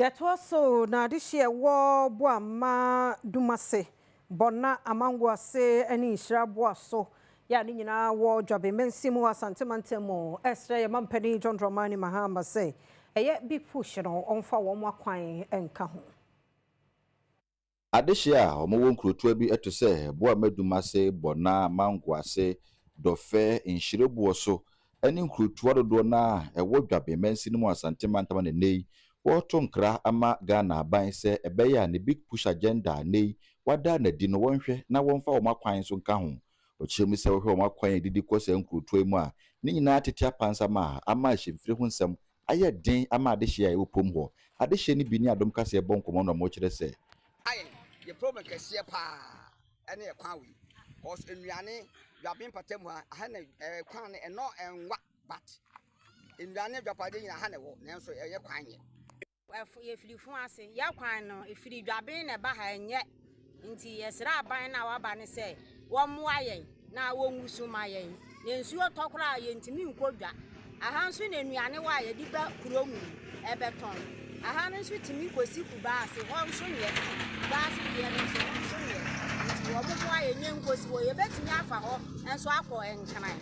Yɛtoa so na adehyeɛ wɔ Boama Dumase, Bɔna Amangoase ne Nhyira Boaso yɛ a ne nyinaa wɔ Dwaben Mansin mu wɔ Asante Mantam mu ɛsrɛ yɛn mampanin John Dramani Mahama sɛ ɛyɛ Big Push no ɔmfa wɔn akwan nka ho. Adehyeɛ a wɔwɔ nkurotoa bi to sɛ Boama Dumase, Bɔna, Mangoase, Dɔfɛ, Nhyira Boaso ne nkurotoa dodoɔ no a ɛwɔ Dwaben Mansin mu Asante Mantam na nnɛ yi wɔreto nkra ama Ghana aban sɛ ɛbɛyɛ a ne Big Push agenda a nnɛ yi wada n'adi no wɔnhwɛ na wɔmfa wɔn akwan nso nka ho. Ɔkyerɛ mu sɛ wɔhwɛ wɔn akwan a ɛdidi kɔ saa nkurotoa yi mu a ne nyinaa tete apansam a ama ahyɛmfiri ho nsɛm ayɛ den ama adehyeɛ a ɛwɔ pom hɔ. Adehyeɛ no bi ne Adom Kaseɛ bɔ nkɔmmɔ na wɔkyerɛ sɛ Ayɛ yɛ problem kɛseɛ paa ɛne yɛ kwan wei cause nnuane Dwaben mpata mu ha aha na ɛɛ kwan no ɛnɔ ɛnwa but nnuane adwapadeɛ nyinaa ha na ɛwɔ, nanso ɛyɛ kwan nyɛ. Yɛfiri fo ase yɛ kwan no ɛfiri Dwaben na ɛba ha ɛnyɛ, nti yɛsrɛ aban no a waba no sɛ wɔmmoa yɛn na wɔngu so ma yɛn, na nsuo tɔ koraa a yɛntumi nkɔ dwa. Aha nso na nnuane wɔ a yɛde ba kuro mu ɛbɛtɔn. Aha no nso tumi kɔsi Kubaase, hɔ nso nyɛ. Kubaase deɛ no nso hɔ nso nyɛ, nti wɔmmoa yɛn nyɛ nkosi hɔ, yɛbɛtumi afa hɔ nso akɔ Nkran.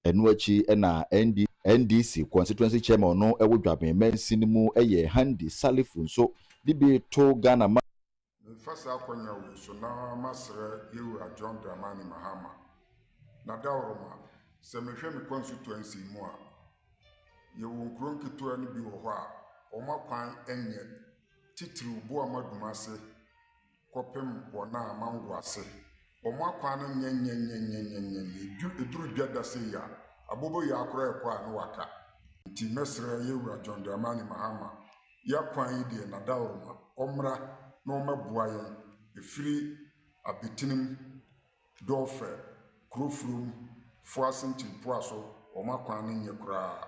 Ɛno akyi na ND NDC constituency chairman no wɔ Dwaben Mansin mu yɛ Handi Salifu nso de bi to Ghana ma Memfa saa akwannya wei so na masrɛ Yɛwura John Dramani Mahama na dawroma sɛ mehwɛ me constituency mu a, yɛwɔ nkuro nketewa no bi wɔ hɔ a wɔn akwan nyɛ, titiriw Boama Dumase kɔpem wɔn a Mango ase. Wɔn akwan no nyɛ nyɛ nyɛ nyɛ nyɛ nyɛ nyɛ. Ɛduru dwa da sei a, aboboyaa koraa ɛkɔ a ne waka. Nti mɛsrɛ Yɛwura John Dramani Mahama, yɛakwan yi deɛ na dawroma ɔmmra na ɔmmɛboa yɛn ɛfiri Abetinim, Dɔɔfɛ, Kurofurom, Foase Nkyiripoa so, wɔn akwan no nyɛ koraa.